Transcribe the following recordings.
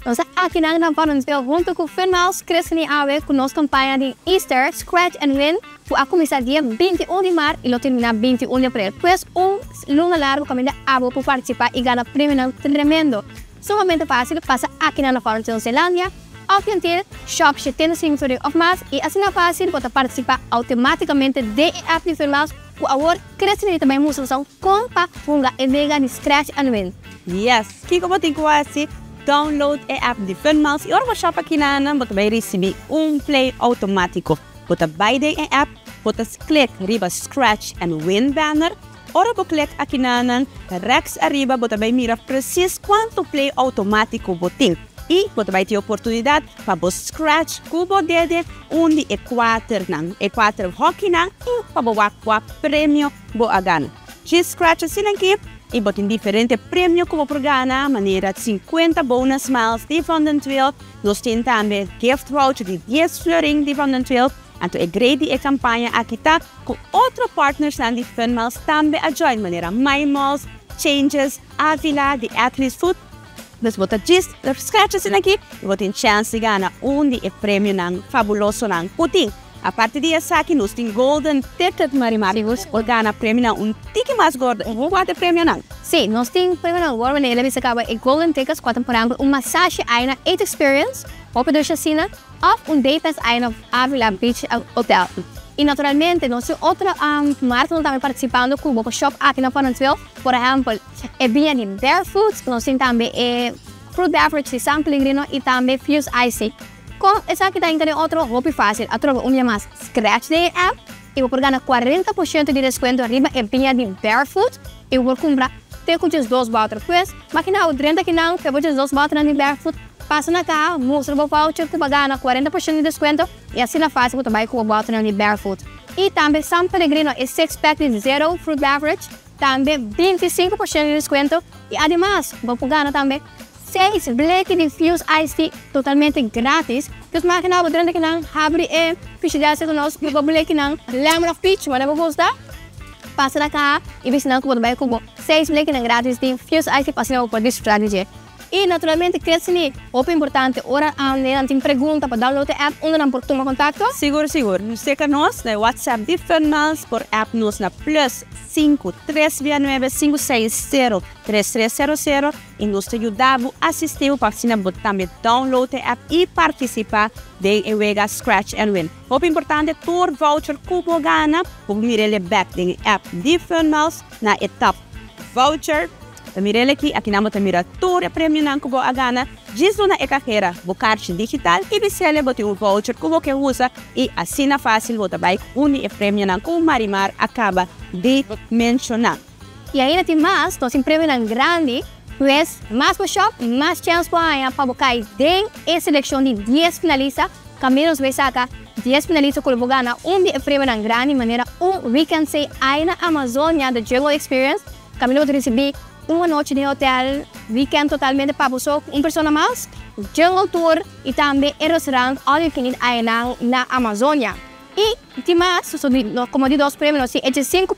Nos ta aki na Van den Tweel hunto cu Fun Miles Christeny awe cu nos campaña di Easter Scratch and Win cu a cuminsa dia 21 di maart y lo termina 21 di april. Pues un luna largo caminda abo por participa y gana premionan tremendo. Sumamente facil, pasa aki na Van den Tweel Zeelandia of Gentil, shop 75 florin of mas y asina facil bo ta participa automaticamente den e app di Fun Miles cu awor Christeny tambe mustra nos con pa hunga e wega di Scratch and Win. Yes, kico bo tin cu haci? Download e app di Fun Miles y ora bo shop aki nan, bo ta bay ricibi un play automatico. Bo ta bay den e app, bo ta click riba Scratch and Win banner. Ora bo click aki nan, rechts ariba bo ta bay mira precies cuanto play automatico bo tin. Y bo ta bay tin oportunidad pa bo scratch cu bo dede un di e cuater nan, e cuater hoki nan y pa bo wak cua premio bo a gana. Just scratch asina aki y bo tin diferente premio cu bo por gana, manera 50 bonus miles di Van den Tweel. Nos tin tambe gift voucher di 10 florin di Van den Tweel. Anto e great di e campaña aki ta cu otro partners nan di Fun Miles tambe a join, manera My Malls, Changes, Avila, di Athlete's Foot. Dus bo ta just scratch asina aki y bo tin chance di gana un di e premionan fabuloso nan cu tin. Aparte di esaki, nos tin golden ticket, Marimar. Por gana premionan un tiki mas gordo. Cua ta e premionan? Si, nos tin premionan gordo, manera el a bisa caba e golden tickets, cua ta por ehempel un masaje ey na 8 Experience, hopi dushi asina, of un day pass ey na Avila Beach Hotel. Y naturalmente, nos tin otro marcanan tambe participando cu bo por shop aki na Van den Tweel. Por ehempel, e biña di Barefoot, nos tin tambe e fruit beverage di San Pellegrino y tambe Fuse Ice. Con esaki ta entre otro hopi facil, atrobe un dia mas scratch den e app y bo por gana 40% di descuento riba e biña di Barefoot y bo por cumpra te cu just dos boter. Pues, imagina bo drenta kinan, pe bo just dos boter di Barefoot, pasa na caha, mustra bo voucher cu bo gana 40% di descuento y asina facil bo ta bay cu bo boter di Barefoot. Y tambe San Pellegrino e six pack di Zero Fruit Beverage, tambe 25% di descuento y ademas bo por gana tambe 6 bleki di Fuse Ice Tea totalmente gratis. Dus imagina bo drenta kinan, habri e frigidaire cu nos, bo bleki nan lemon of peach, whatever bo gusta. Pasa na caha y bisa nan cu bo ta bay cu bo 6 bleki nan gratis di Fuse Ice Tea pa asina bo por disfruta di dje. Y naturalmente, Christine, hopi importante, ora nan tin pregunta pa download e app, unda nan por tuma contacto? Sigur, sigur. Cerca nos na WhatsApp di Fun Miles, por app nos na +5 3 9 560 3300 y nos ta yuda asisti pa asina bo tambe download e app y participa den e wega Scratch and Win. Hopi importante, tur voucher cu bo gana, bo mir'e back den e app di Fun Miles na e tab voucher. Ta mir'e aki, aki nan bo ta mira tur e premionan cu bo a gana. Djis na e cajera, bo kaartje digital y bis'e bo tin un voucher cu bo kier usa y asina facil bo ta bay un di e premionan cu Marimar a caba di menciona. Y ainda tin mas, nos tin premionan grandi, pues mas bo shop, mas chance bo haya pa bo cay den e seleccion di 10 finalista. Caminda nos bay saca 10 finalista cu bo gana un di e premionan grandi, manera un weekend stay ey na Amazonia, The Jungle Experience. Caminda bo ricibi un anochi di hotel, weekend totalmente pa bo un persona mas, Jungle Tour y tambe e restaurant all you can eat ey na Amazonia. Y tin mas, so di, no, como di dos premio, nos tin 5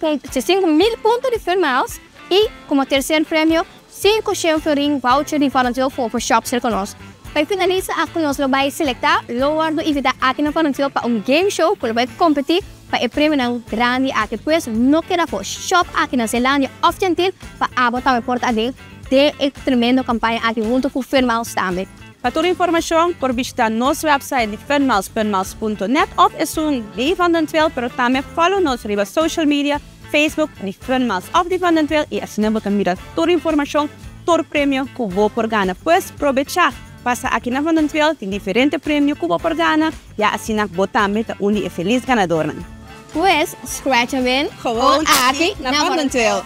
mil punto di Fun Miles y como tercer premio, 500 florin voucher di Van den Tweel for shop cerca nos. Pa finalista, aki nos lo bay selecta, lo wordo invita aki na Van den Tweel pa un game show, cu lo bay competi pa e premionan grandi aki. Pues no keda afo, shop aki na Zeelandia of Gentil pa abo tambe por ta den e tremendo campaña aki hunto cu Fun Miles tambe. Pa tur informacion, por bishita nos website di funmiles, funmiles.net of esun di Van den Tweel, pero tambe follow nos riba social media, Facebook di Fun Miles of di Van den Tweel y asina bo ta mira tur informacion, tur premio cu bo por gana. Pues aprovecha, pasa aki na Van den Tweel, tin diferente premio cu bo por gana, ya asina bo tambe ta un di e feliz ganadornan. Pues, scratch and win, Gewoon aki na Van den Tweel.